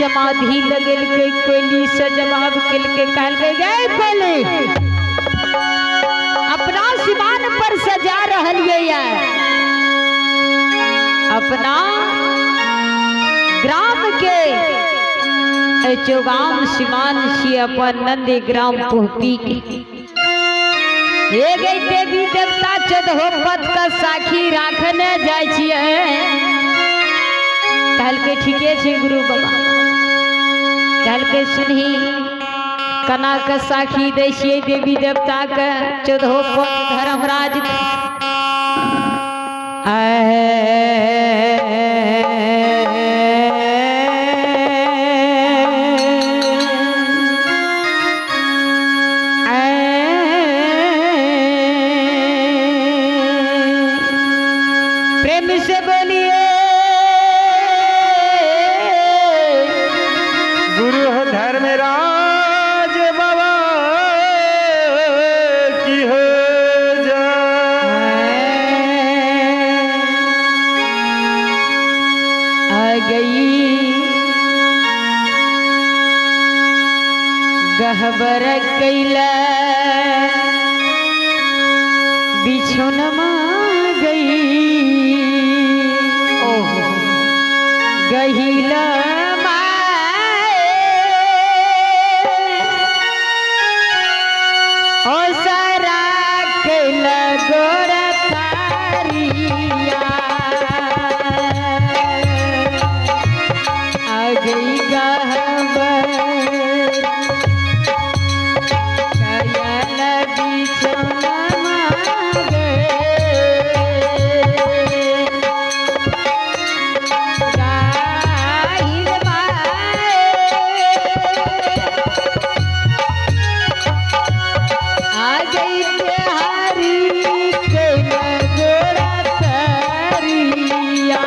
समाधि लगेलकै, कोयली से जवाब केलकै, कहलकै गै कोयली अपना सिमान पर सजा रहलियै ये, अपना ग्राम के चौगाम सिमान छी अपन नंदी ग्राम पुहपी के। हे गई देवी देवता चौदहो पद का साखी राखने जाइ छियै। कहलकै ठीके छै गुरु बाबा। कहलकै सुनही कना के साखी दै छियै देवी देवता के चौदहो पद धर्मराज के। प्रेम से बोलिए गुरु धर्मराज बाबा की हो जय। आ गई गहबर कैला बिछौनमा गई ओहो गहिला ओ सारा कैला गोरा तारिया आ गई गहबर कयल बिछौनमा गए गाहिर माए आ गई बिहारी कैल गोरा तरिया।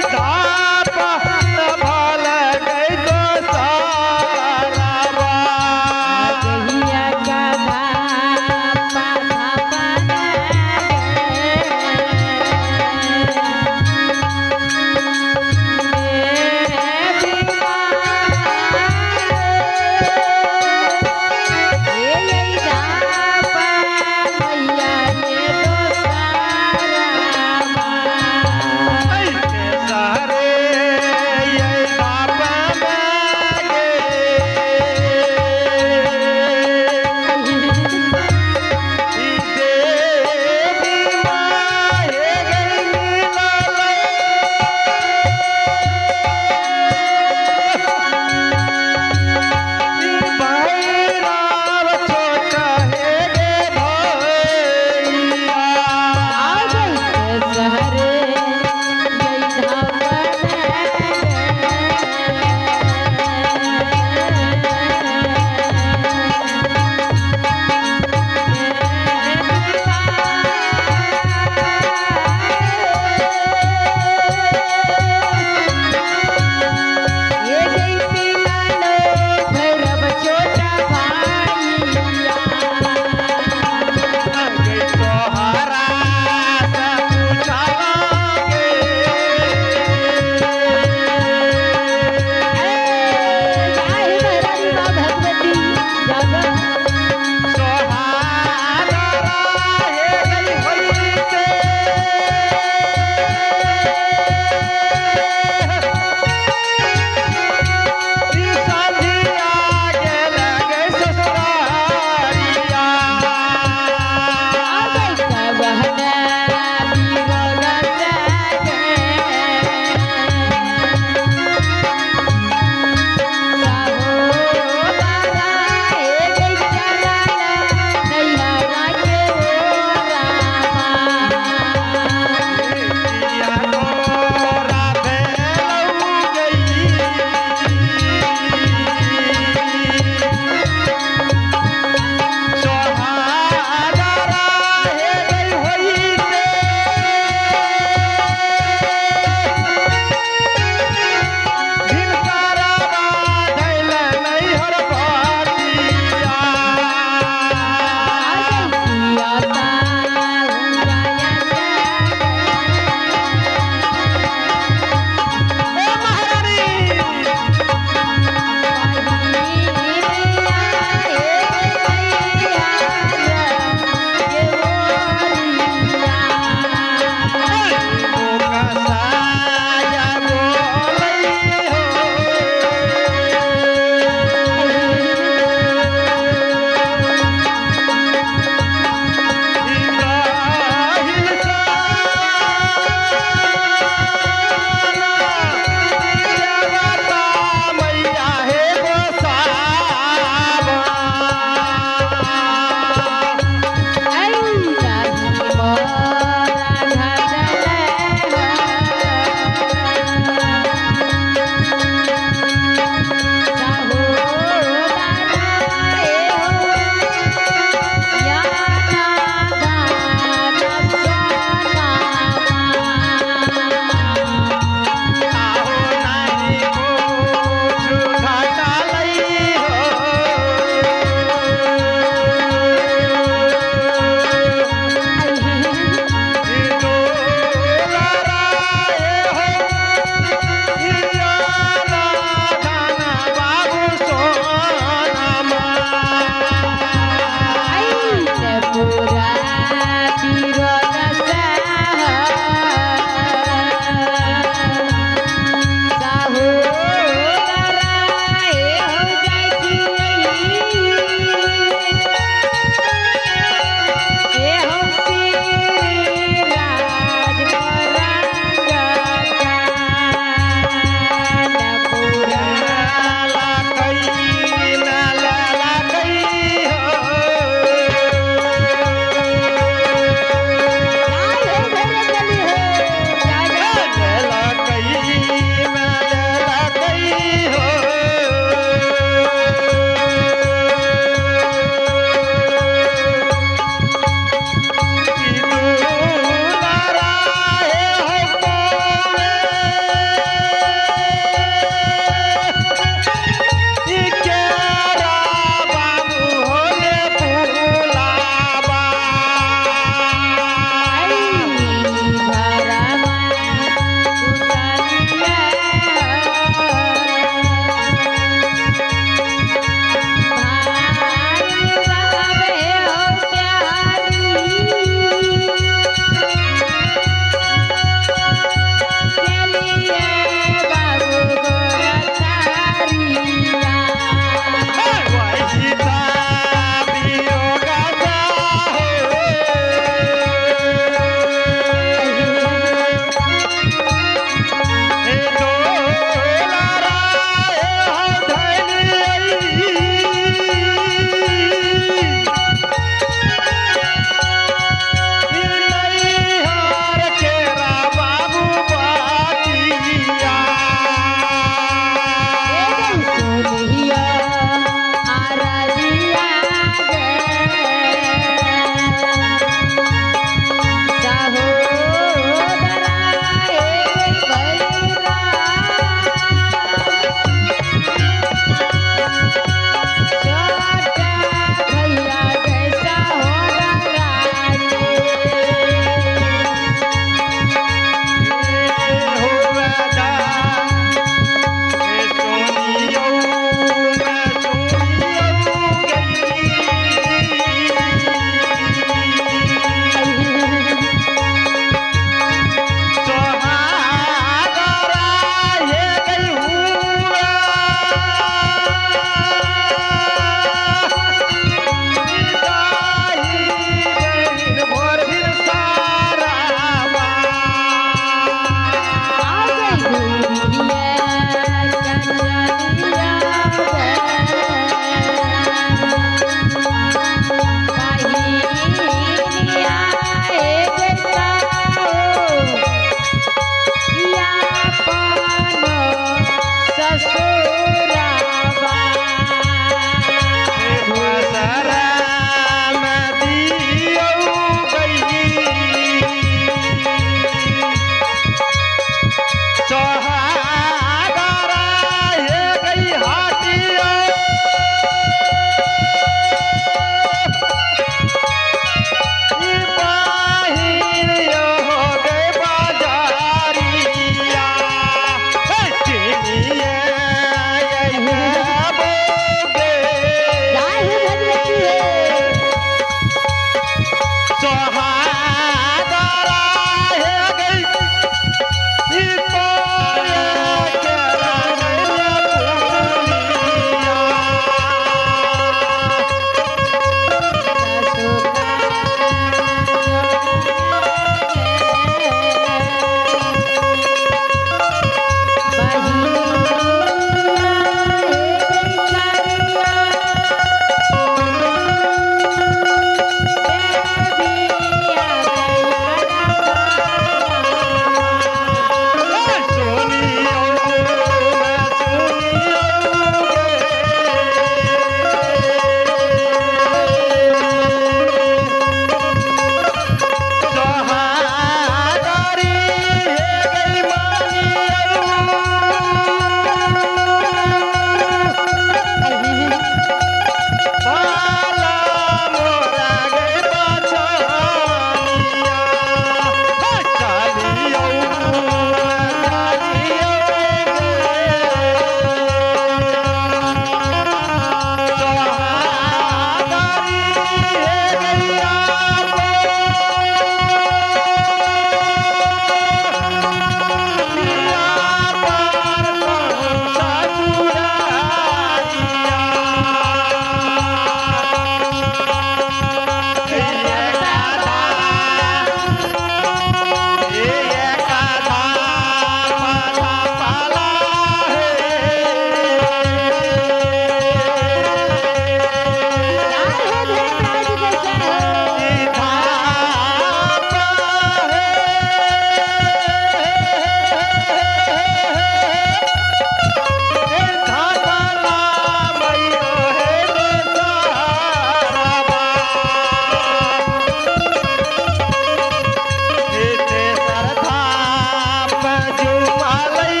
चुमा लई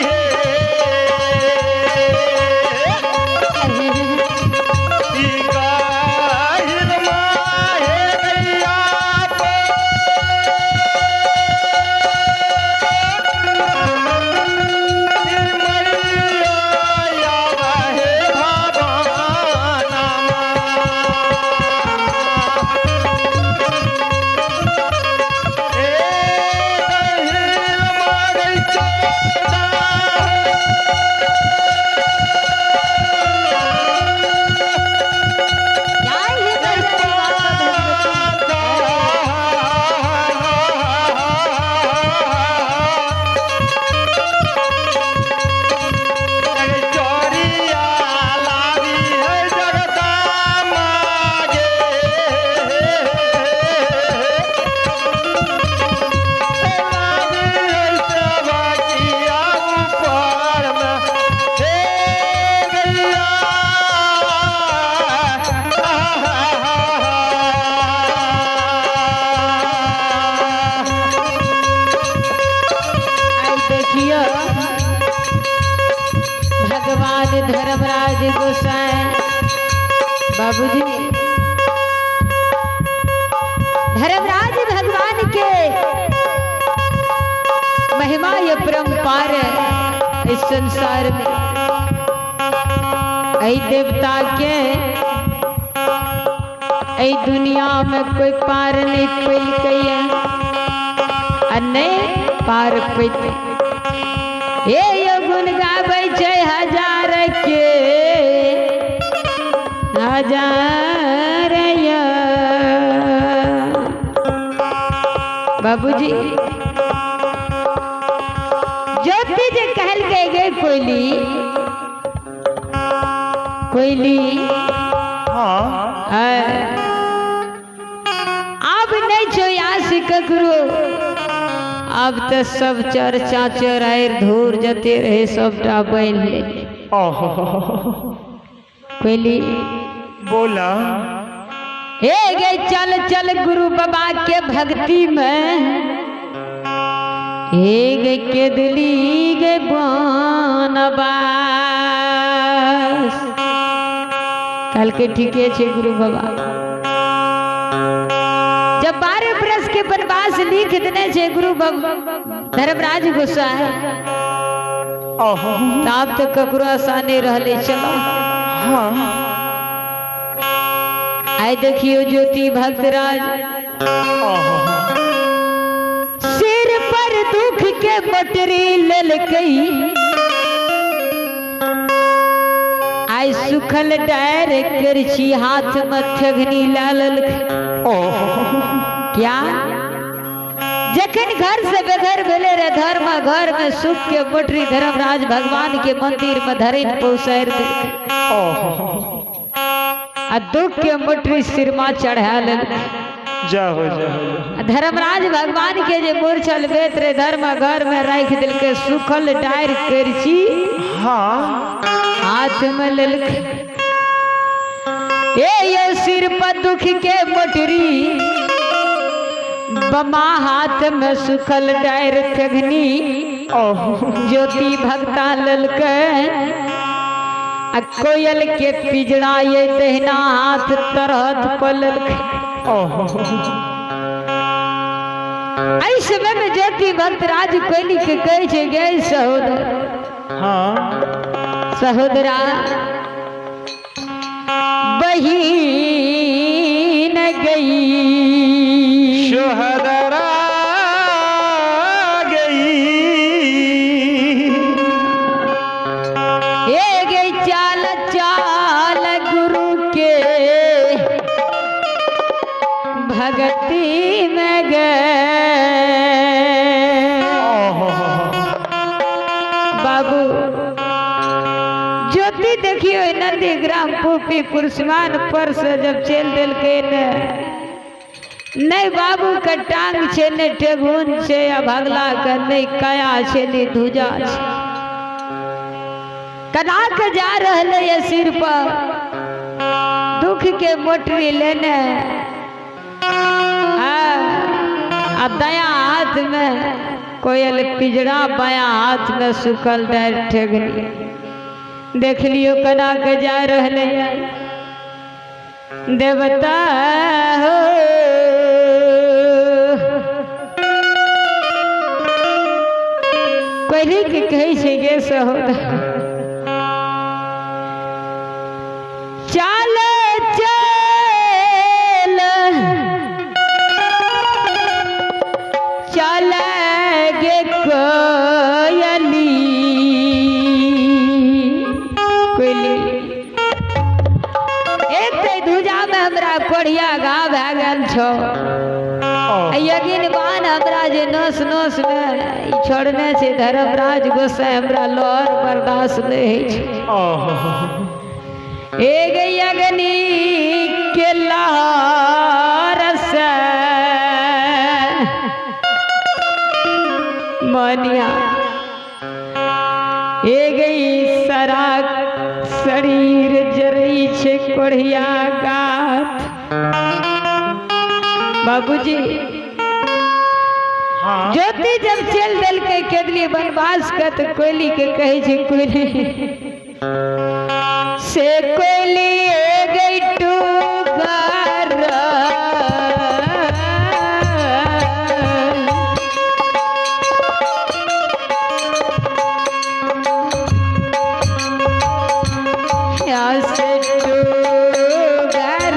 हे। ई काहिल माहे गैया क्या ही करते बाबा धर्म। चोरिया लावी है जगदम्बा गे। लावी है सेवकिया ऊपर में हे गैया। आई देखियो भगवान धर्मराज गोसाई बाबूजी धर्मराज भगवान के महिमा ये परम्पार है इस संसार में। ऐ देवता के ऐ दुनिया में कोई पार नहीं पैलकै आ नहीं पार पैतै। हे यो गुण गाबै छै हजार के हजार या। बाबूजी ज्योति जे कहल गए गे कोयली कोयली हाँ आब नहीं छो आस ककरो, अब तो सब चर चाचर आयर धूर जते रहे सबटा बनि ले। ओहो कोयली बोला हे गे चल चल गुरु बाबा के भक्ति में हे गे के दिली गे बनवास। कल के ठीके छे गुरु बाबा जब 12 बरस के वनवास लिख देने छे गुरु बाबा धर्मराज गोसाई ओहो तब तो ककरो आशा नहीं रहले। चलो हाँ आइ देखियो ज्योति भक्तराज ओहो सिर पर दुख के मोटरी ललकई आइ सुखल डायर करछी हाथ में ठगनी ललक। ओहो क्या जखन घर से बेघर भेले रे धर्म घर में सुख के मोटरी धर्मराज भगवान के मंदिर में धरिन पहुँचारि देलकै ओहो आ दुख के मोटरी सिरमा चढ़ा लेलकै। जाहो जाहो धर्मराज भगवान के जे मूर्छल बेत रे धर्म घर में राखि देलकै सुखल डायर करछी हाँ हाथ में लेलकै। ए यो सिर पर दुख के मोटरी बमा हाथ में सुखल डायर फेघनी ओहो ज्योति भक्ता ललकै आ कोयल के पिजड़ा ये तहिना हाथ तरहत पललकै। ओहो एहि समय में ज्योति भक्त राज कोयली के कहै छै गे सहोदर हाँ सहोदरा बहिन गई शोहदरा गई हे गई चाल चाल गुरु के भक्ति में गए। ओहो बाबू ज्योति देखियो नंदी ग्राम पुपी पुरुषमान पर से जब चल देलकै ने नहीं बाबू के टांग छे ने टेगुन छे आ भगला के नहीं काया छे ने धुजा छे कना के जा रहले ये सिर पर दुख के मोटरी लेने आ दया हाथ में कोयल पिजड़ा बाया हाथ में सुखल डारि ठेगनी। देख लियो कना के जा रहले देवता हो। कोयली के कहै छै गे सहोदर, चल चल चल गे कोयली। कोयली एक ते धुजा में हमरा कोढ़िया घा भए गेल छौ, यगिनवान हमरा जे नस नस में ई छोड़ने छै धर्मराज गोसाई, हमरा लहर बर्दाश्त नहि होइ छै। एक अग्नि के लहर से मनिया एक सरा शरीर जरै छै कोढ़िया गात। बाबूजी हाँ। ज्योति जब चल देलकै केदली वनवास के तो कोयली के कहै छै कोयली से कोयली गई टूगर से टूगर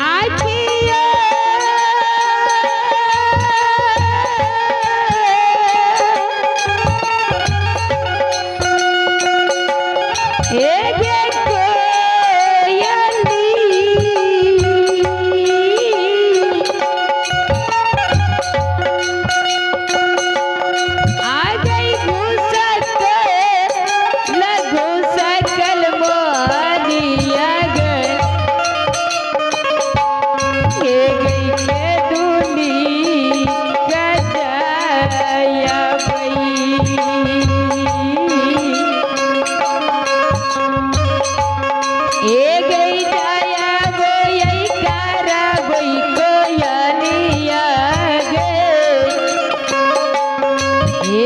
आखिया एगे कोयली आ गई घुसक लघु सकल मोहनिया गे के गई के दुनी गजाया बई। ए गई जाया गोई करा गोई कोयलिया गे। ए